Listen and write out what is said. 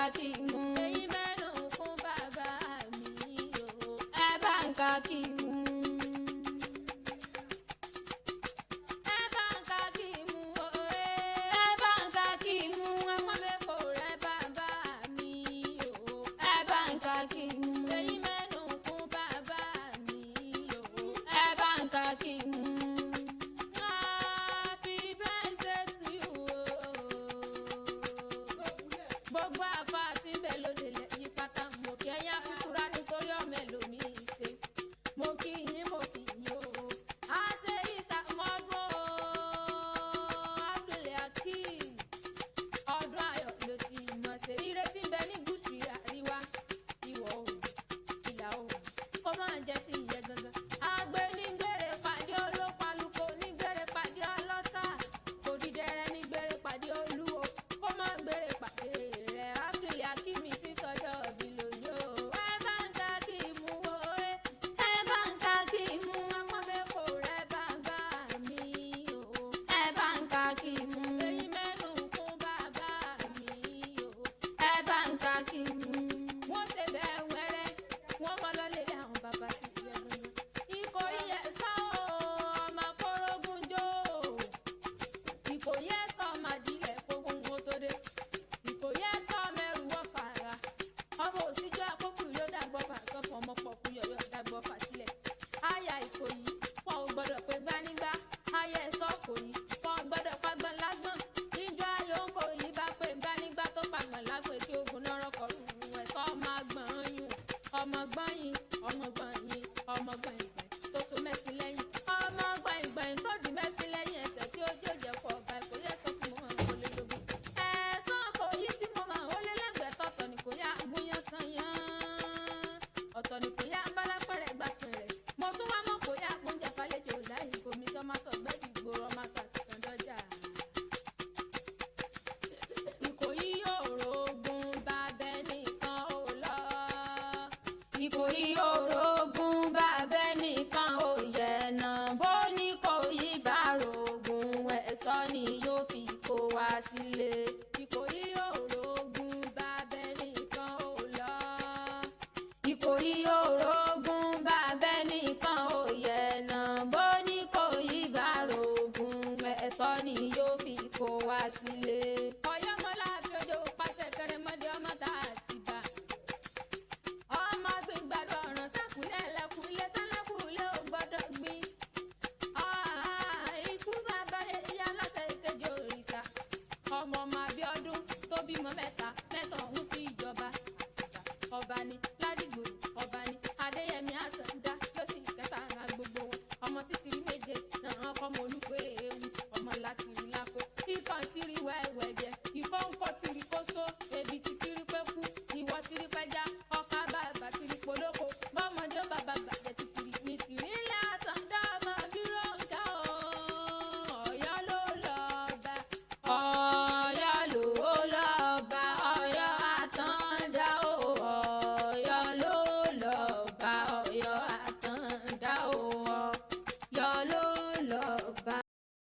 ka kí mú. Èyí mẹ́nu kún bàbá mi o, ẹ bá ń ka kí mú. Ẹ bá ń ka kí mú o, ẹ bá ń ka kí mú. Apọ́nbẹ́pọ̀ rẹ bàbá mi o, ẹ bá ń ka kí mú. Èyí mẹ́nu kún bàbá mi o, ẹ bá ń ka kí mú. Happy birthday to you o. Gbogbo àfa tí ń bẹ lóde lẹ̀ yí pátá, mo kí ẹ̀yin àfikúra nítorí ọmọ ẹlòmíì ṣe. Mo kí yín, mo kí yín o. A ṣe ìsàmọ́dún o, Abdulhakeem. Ọdún ayọ̀ ló ti mọ̀ ṣe. Ire tí ń bẹ ní gúúsù àríwá, ìwọ̀ oòrùn, ìlà oòrùn, kó máa jẹ́ ti ìyẹn gangan. Àgbẹ̀ nígbèrè pàdé olópalùkò, nígbèrè pàdé ọlọ́sà, òdìdẹrẹ́ nígbèrè pàdé olúwo, kó máa gbèrè pàdé rẹ̀. Abdulhakeem ti sọjọ́ òbí lónìí o. Ẹ bá ń ka kí mú o, ẹ bá ń ka kí mú. Apọ́nbẹ́pọ̀ rẹ bàbá mi o, ẹ bá ń ka kí mú. Èyí mẹ́nu kún bàbá mi o, ẹ bá ń ka kí mú. Wọ́n ṣe bẹ́ẹ̀ wẹ́rẹ́, wọ́n mọ lọ́lé àwọn bàbá ti jẹ gangan. Ìkòyí ẹ̀sọ́ o, ọmọ akórógùn jó o. Ìkòyí ẹ̀sọ́ màjílẹ̀ kókó ń tó dé. Ìkòyí ẹ̀sọ́ mẹ́rù wọ́ fàrà. Ọmọ òsíjú àkókò ló dàgbọ́ fà sọ́fọ̀, ọmọ pọ̀ fún yọ̀yọ̀ dàgbọ́ fà sílẹ̀. Aya Ìkòyí, wọn ò gbọ́dọ̀ pé gbánígbá. Aya ẹ̀sọ́ Ìkòyí, wọn ò gbọ́dọ̀ fagbọ́n lágbọ̀n. Níjọ́ ayò ń kòyí bá pé gbánígbá tó fagbọ̀n lágbọ̀n tí ogun náà rọkọ̀ rùn ẹ̀sọ́ ọmọ agbọ̀n yùn. Ọmọ gbọ́n yín, ọmọ gbọ́n yín, ọmọ gbọ́n ìgbọ̀n tó so mẹ́sìn lẹ́yìn. Ọmọ gbọ́n ìgbọ̀n tó di mẹ́sìn lẹ́yìn ẹsẹ̀ tí ó jòjẹ̀ pọ̀ ọ̀gá Ìkòyí ẹ̀sọ́ tí mo hàn ó lé lógún. Ẹ̀sọ́ Ìkòyí tí mo hàn ó lé lẹ́gbẹ̀ẹ́ tọ̀tọ̀ ni kò yá gúnyán sanyán. Ọ̀tọ̀ ni kò yá bálápẹ̀rẹ̀ gbà pẹ̀rẹ̀. Mo tún wá mọ̀ kò yá oúnjẹ falẹ́jọ láì bomi tó máa sọ gbẹ́dì gbòòrò máa ṣàtìkàn dọ́jà. Ìkòyí yóò rògùn bàbá ẹnìkan ò lọ. Ìkòyí yóò rògùn bàbá ẹnìkan ò yẹ̀nà. Bó ní Ìkòyí bá rògùn ẹ̀sọ́ ni yóò fi kó wa sílé. Ìkòyí yóò rògùn bàbá ẹnìkan ò lọ. Ìkòyí yóò rògùn bàbá ẹnìkan ò yẹ̀nà. Bó ní Ìkòyí bá rògùn ẹ̀sọ́ ni yóò fi kó wa sílé.